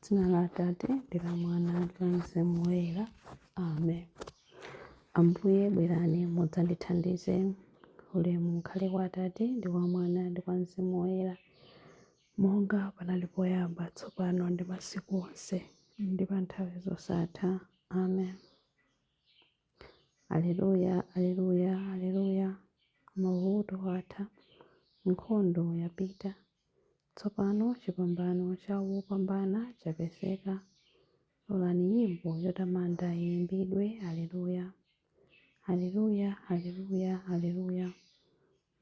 Dzina la Atate ndi la Mwana ndi la Mzimu Woyera. Amen. Ambuye bwerani mudzandithandize. Ulemu ukhale kwa Atate ndi kwa Mwana ndi kwa Mzimu Woyera, monga panali poyamba, tsopano ndi masiku onse, ndi pa nthawi zosatha. Amen. Aleluya, aleluya, aleluya. Mavuto atha, nkhondo yapita. Tsopano chipambano cha wopambana chapezeka. Lolani nyimbo yotamanda iyimbidwe. Aleluya, aleluya, aleluya, aleluya.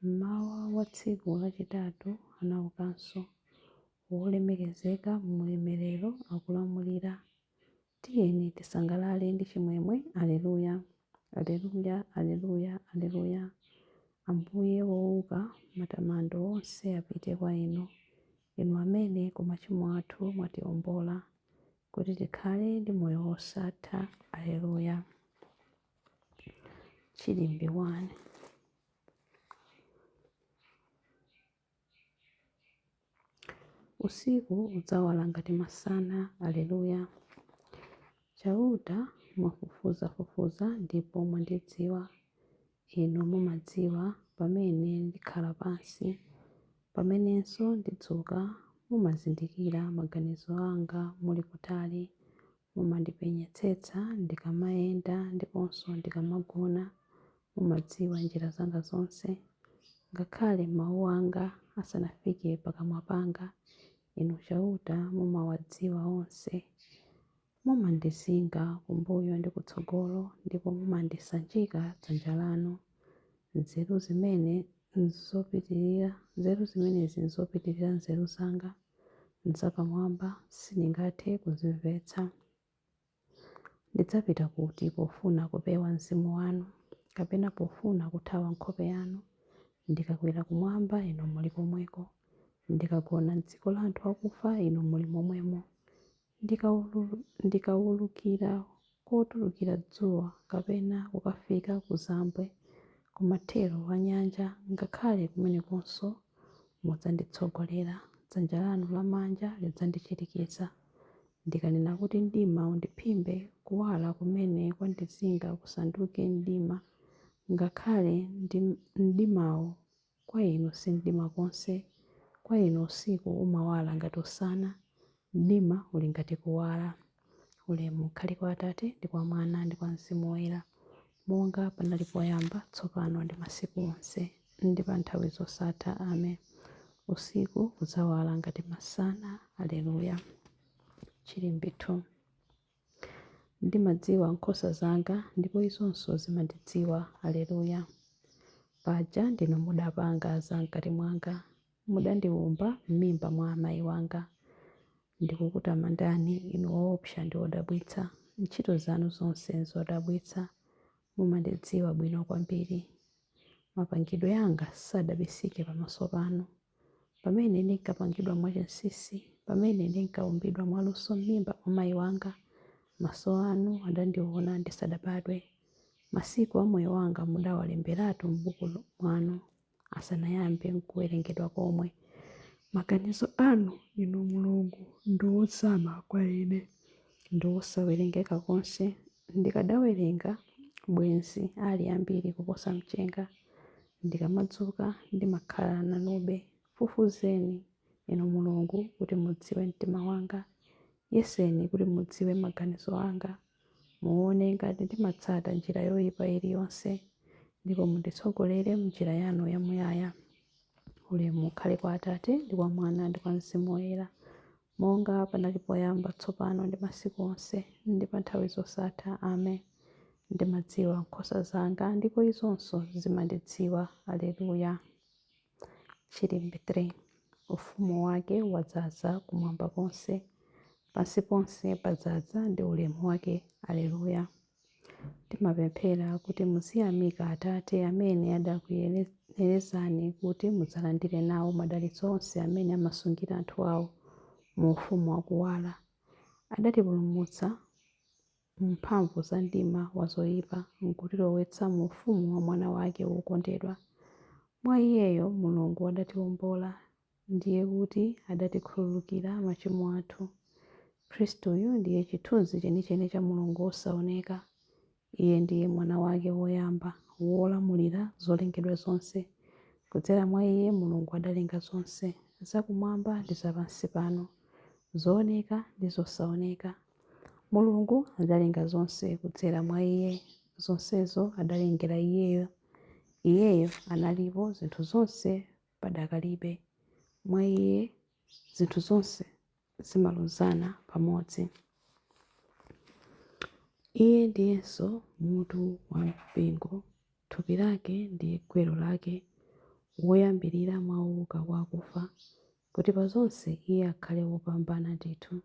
Mmawa wa tsiku lachitatu anaukanso, wolemekezeka m'ulemerero akulamulira. Tiyeni tisangalale ndi chimwemwe. Aleluya, aleluya, aleluya, aleluya. Ambuye wouka, matamando onse apite kwa inu, inu amene ku machimo athu mwatiwombola, kuti tikhale ndi moyo wosatha. Aleluya. Chilimbi 1. Usiku udzawala ngati masana. Aleluya. Chauta, mwafufuzafufuza ndipo mwandidziwa. Inu mumadziwa pamene ndikhala pansi, pamenenso ndidzuka. Mumazindikira maganizo anga muli kutali. Mumandipenyetsetsa ndikamayenda ndiponso ndikamagona. Mumadziwa njira zanga zonse. Ngakhale mau anga asanafike pakamwa panga, Inu Chauta mumawadziwa onse. Mumandizinga kumbuyo ndi kutsogolo, ndipo mumandisanjika dzanja lanu. Nzeru zimenezi nzopitirira nzeru zanga, nzapamwamba, sindingathe kuzimvetsa. Ndidzapita kuti pofuna kupewa mzimu wanu, kapena pofuna kuthawa nkhope yanu? Ndikakwera kumwamba, inu muli komweko. Ndikagona m'dziko la anthu akufa, inu muli momwemo. Ndikawulukira kotulukira dzuwa, kapena kukafika kuzambwe, kumathero a nyanja, ngakhale kumenekonso mudzanditsogolera, dzanja lanu lamanja lidzandichirikiza. Ndikanena kuti mdima undiphimbe, kuwala kumene kwandizinga kusanduke mdima, ngakhale mdimawo kwa inu si mdima konse. Kwa inu usiku umawala ngati usana, mdima uli ngati kuwala. Ulemu ukhale kwa Atate ndi kwa Mwana ndi kwa Mzimu Woyera, monga panali poyamba, tsopano ndi masiku onse, ndi pa nthawi zosatha. Amen. Usiku udzawala ngati masana. Aleluya. Chilimbi 2. Ndimadziwa nkhosa zanga, ndipo izonso zimandidziwa. Aleluya. Paja ndinu mudapanga zam'kati mwanga, mudandiwumba m'mimba mwa amayi wanga. Ndikukutamandani, inu woopsa ndi wodabwitsa. Ntchito zanu zonse nzodabwitsa, mumandidziwa bwino kwambiri. Mapangidwe anga sadabisike pamaso panu. Pamene ndinkapangidwa mwachinsinsi, pamene ndinkaumbidwa mwaluso m'mimba mwa mai wanga, maso anu adandiwona ndisadabadwe. Masiku a moyo wanga mudawalemberatu m'buku mwanu, asanayambe nkuwerengedwa komwe. Maganizo anu, Inu Mulungu, ndi ozama kwa ine, ndi osawerengeka konse. Ndikadawerenga, bwenzi ali ambiri kuposa mchenga. Ndikamadzuka, ndimakhala nanube. Fufuzeni, Inu Mulungu, kuti mudziwe mtima wanga. Yeseni kuti mudziwe maganizo anga. Muone ngati ndimatsata njira yoipa iliyonse, ndipo munditsogolere m'njira yanu yamuyaya. Ulemu ukhale kwa Atate, ndi kwa Mwana, ndi kwa Mzimu Woyera, monga panali poyamba, tsopano ndi masiku onse, ndi pa nthawi zosatha. Amen. Ndimadziwa nkhosa zanga, ndipo izonso zimandidziwa. Aleluya. Chilimbi 3. Ufumu wake wadzaza kumwamba konse, pansi ponse padzaza ndi ulemu wake. Aleluya. Timapemphera kuti muziyamika Atate amene adakuyenerezani kuti mudzalandire nawo madalitso onse amene amasungira anthu awo mu ufumu wakuwala. Adatipulumutsa mu mphamvu za mdima wa zoipa, nkutilowetsa mu ufumu wa Mwana wake wokondedwa. Mwa Iyeyo Mulungu adatiwombola, ndiye kuti adatikhululukira machimo athu. Khristuyu ndiye chithunzi chenicheni cha Mulungu wosaoneka. Iye ndiye Mwana wake woyamba, wolamulira zolengedwa zonse. Kudzera mwa Iye Mulungu adalenga zonse, zakumwamba ndi zapansi pano, zooneka ndi zosaoneka. Mulungu adalenga zonse kudzera mwa Iye, zonsezo adalengera Iyeyo. Iyeyo analipo zinthu zonse padakalibe. Mwa Iye zinthu zonse zimalozana pamodzi. Iye ndiyenso mutu wa mpingo, thupi lake ndiye gwero lake, woyambirira mwa ouka kwa akufa, kuti pa zonse Iye akhale wopambana ndithu.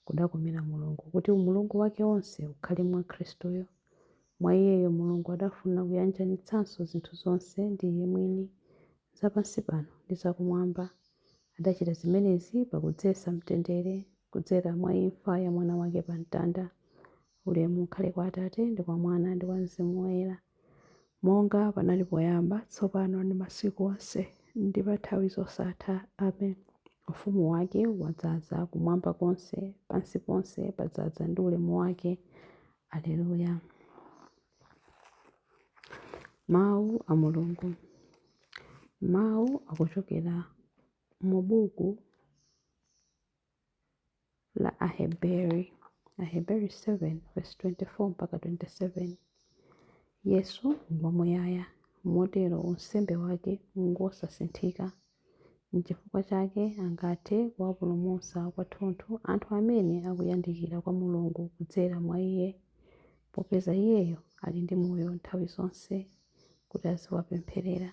Kudakomera Mulungu kuti umulungu wake wonse ukhale mwa Khristuyo. Mwa Iyeyo Mulungu adafuna kuyanjanitsanso zinthu zonse ndi Iye mwini, zapansi pano ndi zakumwamba. Adachita zimenezi pakudzetsa mtendere kudzera mwa imfa ya Mwana wake pa mtanda. Ulemu ukhale kwa Atate ndi kwa Mwana ndi kwa Mzimu Woyera, monga panali poyamba, tsopano ndi masiku onse, ndi pa nthawi zosatha. Amen. Ufumu wake wadzaza kumwamba konse, pansi ponse padzaza ndi ulemu wake. Aleluya. Mawu a Mulungu. Mawu akuchokera mu buku la Aheberi, Aheberi 7 verse 24 mpaka 27. Yesu ngwamuyaya, motero unsembe wake ngosasinthika. N'chifukwa chake angathe kuwapulumutsa kwathunthu anthu amene akuyandikira kwa Mulungu kudzera mwa Iye, popeza Iyeyo ali ndi moyo nthawi zonse kuti aziwapempherera.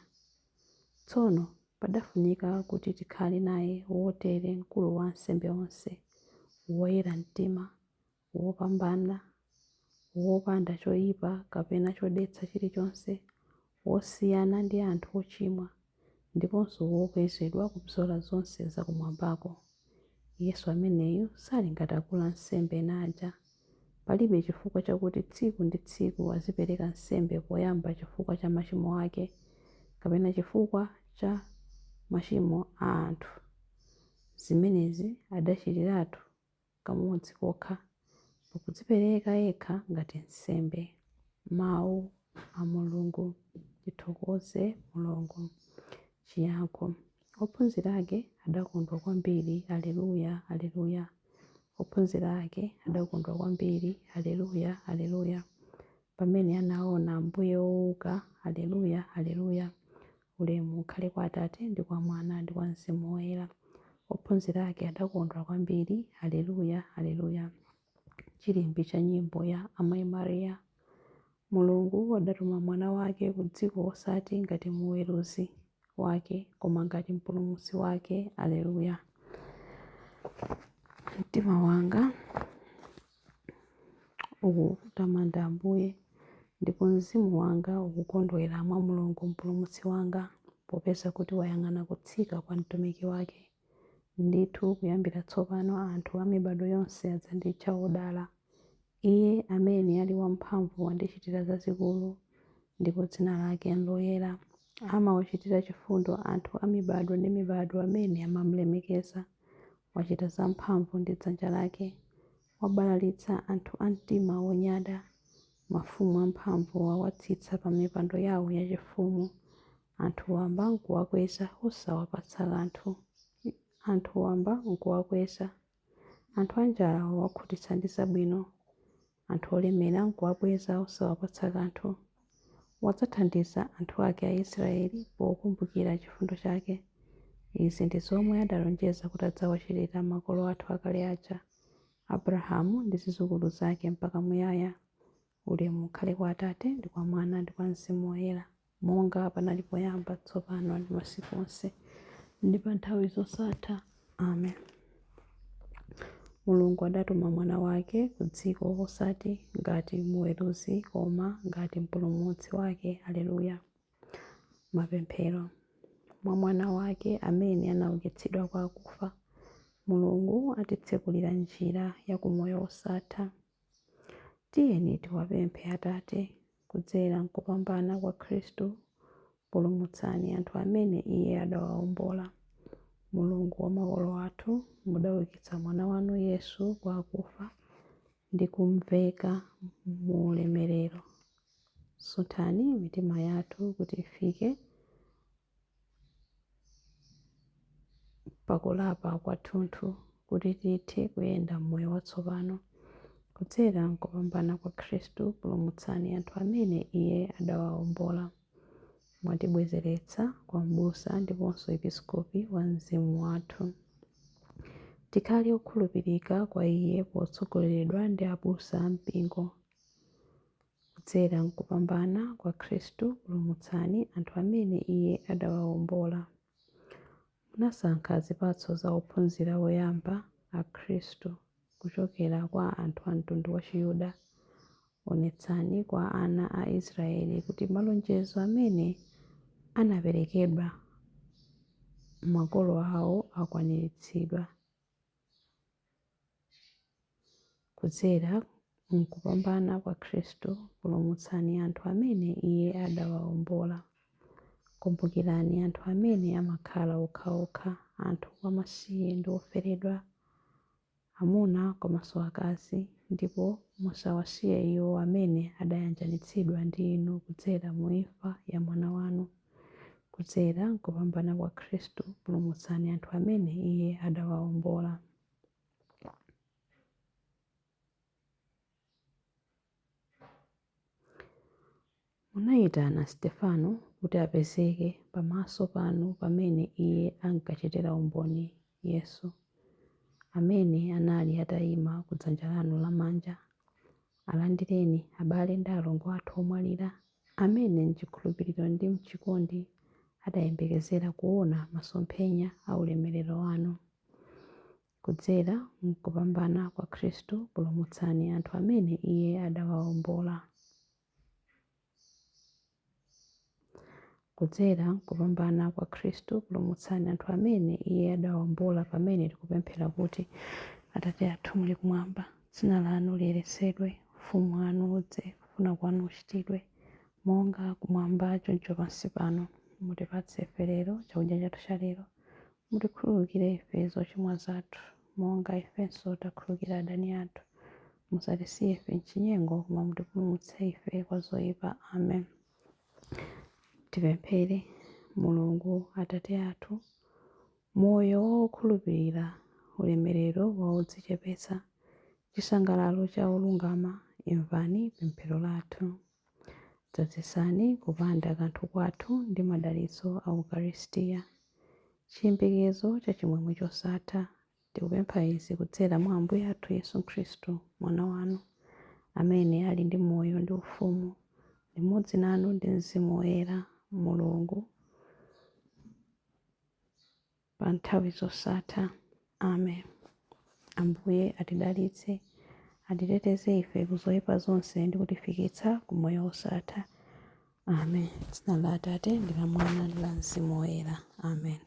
Tsono padafunika kuti tikhale naye wotere mkulu wa ansembe onse, woyera mtima, wopambana, wopanda choyipa kapena chodetsa chilichonse, wosiyana ndi anthu ochimwa, ndiponso wokwezedwa kupyola zonse zakumwambako. Yesu ameneyu sali ngati akulu ansembe ena aja. Palibe chifukwa chakuti tsiku ndi tsiku azipereka nsembe poyamba chifukwa cha machimo ake, kapena chifukwa cha machimo a anthu. Zimenezi adachitiratu kamodzi kokha, pakudzipereka yekha ngati nsembe. Mawu a Mulungu. Tithokoze Mulungu. Chiyankho. Ophunzira ake adakondwa kwambiri. Aleluya, aleluya. Ophunzira ake adakondwa kwambiri. Aleluya, aleluya. Pamene anaona Ambuye wouka. Aleluya, aleluya. Ulemu ukhale kwa Atate ndi kwa Mwana ndi kwa Mzimu Woyera. Ophunzira ake adakondwa kwambiri. Aleluya, aleluya. Chilimbi cha nyimbo ya Amayi Mariya. Mulungu adatuma Mwana wake ku dziko osati ngati muweruzi wake, koma ngati mpulumutsi wake. Aleluya. Mtima wanga ukutamanda Ambuye, ndipo mzimu wanga ukukondwera mwa Mulungu mpulumutsi wanga, popeza kuti wayang'ana kutsika kwa mtumiki wake. Ndithu kuyambira tsopano anthu a mibado yonse adzanditcha wodala. Iye amene ali wamphamvu wandichitira zazikulu, ndipo dzina lake nloyera. Amawachitira chifundo anthu a mibado ndi mibado amene amamulemekeza. Wachita zamphamvu ndi dzanja lake. Wabalalitsa anthu a mtima wonyada. Mafumu amphamvu wawatsitsa pa mipando yawo yachifumu. Anthu wamba nkuwakweza osawapatsa kanthu. Anthu wamba nkuwakweza. Anthu anjala wawakhutitsa ndi zabwino. Anthu olemera nkuwabweza osawapatsa kanthu. Wadzathandiza anthu ake Aisraeli pokumbukira chifundo chake. Izi ndi zomwe adalonjeza kuti adzawachitira makolo athu akale aja, Abrahamu ndi zidzukulu zake mpaka muyaya. Ulemu ukhale kwa Atate ndi kwa Mwana ndi kwa Mzimu Woyera, monga panali poyamba, tsopano ndi masiku onse, ndi pa nthawi zosatha. Amen. Mulungu adatuma Mwana wake ku dziko osati ngati muweruzi, koma ngati mpulumutsi wake. Aleluya. Mapemphero. Mwa Mwana wake amene anaukitsidwa kwa akufa, Mulungu atitsekulira njira ya kumoyo wosatha. Tiyeni tiwapemphe Atate, kudzera m'kupambana kwa Khristu, pulumutsani anthu amene Iye adawawombola. Mulungu wa makolo athu, mudaukitsa mwana wanu Yesu kwa akufa ndi kumveka mu ulemerero. Sunthani mitima yathu kuti ifike pakulapa kwathunthu, kuti tithe kuyenda m'moyo watsopano. Kudzera m'kupambana kwa Khristu, pulumutsani anthu amene Iye adawawombola. Mwatibwezeretsa kwa m'busa ndiponso episkopi wa mzimu wathu. Tikhale okhulupirika kwa Iye potsogoleredwa ndi abusa ampingo. Kudzera m'kupambana kwa Khristu, pulumutsani anthu amene Iye adawawombola. Munasankha zipatso za ophunzira oyamba a Khristu kuchokera kwa anthu a mtundu wa Chiyuda. Onetsani kwa ana a Israeli kuti malonjezo amene anaperekedwa makolo awo akwaniritsidwa. Kudzera m'kupambana kwa Khristu, pulumutsani anthu amene Iye adawawombola. Kumbukirani anthu amene amakhala okhaokha, anthu amasiye ndi oferedwa, amuna komanso akazi, ndipo musawasiye iwo amene adayanjanitsidwa ndi inu kudzera mu imfa ya mwana wanu. Kudzera m'kupambana kwa Khristu, pulumutsani anthu amene Iye adawawombola. Munayitana Stefano kuti apezeke pamaso panu pamene iye ankachitira umboni Yesu, amene anali atayima ku dzanja lanu lamanja. Alandireni abale ndi alongo athu omwalira, amene m'chikhulupiriro ndi m'chikondi adayembekezera kuona masomphenya a ulemerero wanu. Kudzera m'kupambana kwa Khristu, pulumutsani anthu amene Iye adawawombola. Kudzera m'kupambana kwa Khristu, pulumutsani anthu amene Iye adawawombola pamene tikupemphera kuti, Atate athu muli kumwamba, dzina lanu liyeretsedwe, ufumu wanu udze, kufuna kwanu kuchitidwe, monga kumwamba choncho pansi pano. Mutipatse ife lero chakudya chathu cha lero. Mutikhululukire ife zochimwa zathu, monga ifenso takhululukira adani athu. Musatisiye ife m'chinyengo, koma mutipulumutse ife kwa zoyipa. Amen. Tipemphere. Mulungu Atate athu, moyo wa okhulupirira, ulemerero wa odzichepetsa, chisangalalo cha olungama, imvani pemphero lathu. Dzazitsani kupanda kanthu kwathu ndi madalitso a Ukaristiya, chiyembekezo cha chimwemwe chosatha. Tikupempha izi kudzera mwa Ambuye athu Yesu Khristu, Mwana wanu, amene ali ndi moyo ndi ufumu, limodzi nanu ndi Mzimu Woyera, Mulungu, pa nthawi zosatha. Amen. Ambuye atidalitse, atiteteze ife ku zoyipa zonse ndi kutifikitsa ku moyo wosatha. Amen. Dzina la Atate ndi la Mwana ndi la Mzimu Woyera. Amen.